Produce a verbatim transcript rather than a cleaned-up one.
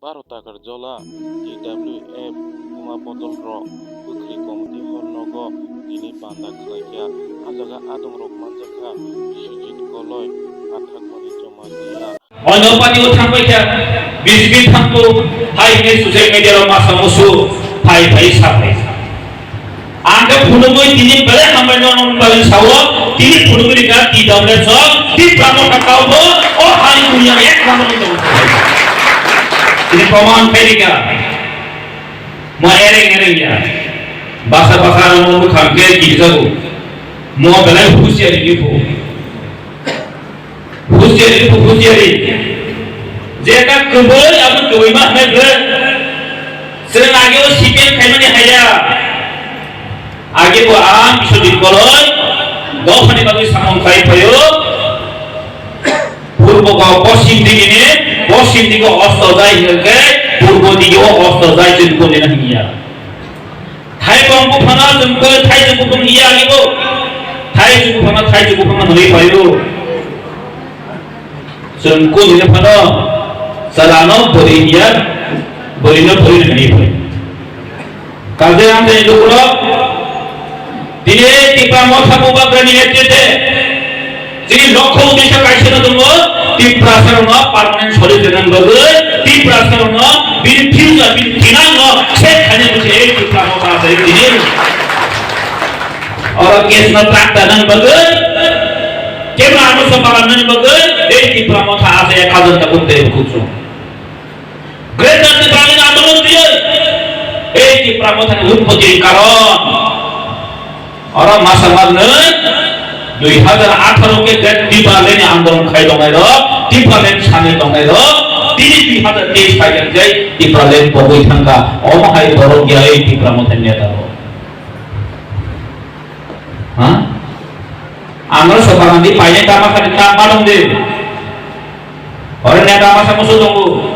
Baro Takarjola T W F Kuma Bodol rok Bwkhri Committee Hall nogo tini panda khlaikha. A jaga adong rok manjakha Biswajit Koloi, Pathakmani Jamatia. Onno party o thangbai kha, B J P thangbo, hai hwnwi social media rok masa musu phai phai saphai. Ang khe phunugwi tini belai hambai no nong bagwi sao, tini phunugwi rikha T W F no, Tipra Motha kaobo, o hani dunia ek number ni tongo. Tini proman khairikha, mo ereng ereng ya, basa basa rok mo bwkhang khe kijago, mo belai husiari ni phu. Husiari, husiari. Jeta kwbwi abo kwbwi ma hwnwi bwrwi. Chwng age o C P M khaimani haya. Age bo ang Biswajit Koloi dophani bagwi samung khai phaio. Purbo ko poschim digi ni, poschim digi o osto jai hwnkhe purbo digi o osto jai chwng kuni na hwnya. Thaibong buphano chwng khe thaijwk buphang iya agi bo. Thaijwk buphano thaijwk buphang hwnwi phaio. Chwng khe hwnwi phano chwlano bwrwi hiya, bwrwino bwrwi hwnwi phai. Kaje ang tei lukurok tini Tipra Motha Bubagrani netrite Chini lokho uddesho kaisa no tongo, Tiprasa rokno permanent solution rwna bagwi, Tiprasa rokno bini future, bini thinang no set khaina bagwi ei Tipra Motha asai tini. Oro case no track ta nang bagwi, kebra ano sopalan nang bagwi, ei Tipra Motha asai ek hajar ta kunte kuchung. Greater Tipraland andolon twiwi ei Tipra Mothani utpottir karon oro masa manwi dui hajar atharo khe Great Tipraland ni andolon khai tongnai rok, Tipraland sanwi tongnai rok, tini dui hajar teis phaikhe jai Tipraland pogwi thangkha. Omo hai borok ya ei Tipra Mothani neta rok. Ha? Ang no sopa nang di paine tama khani ta ma dong di. Oro neta masa musu tongo.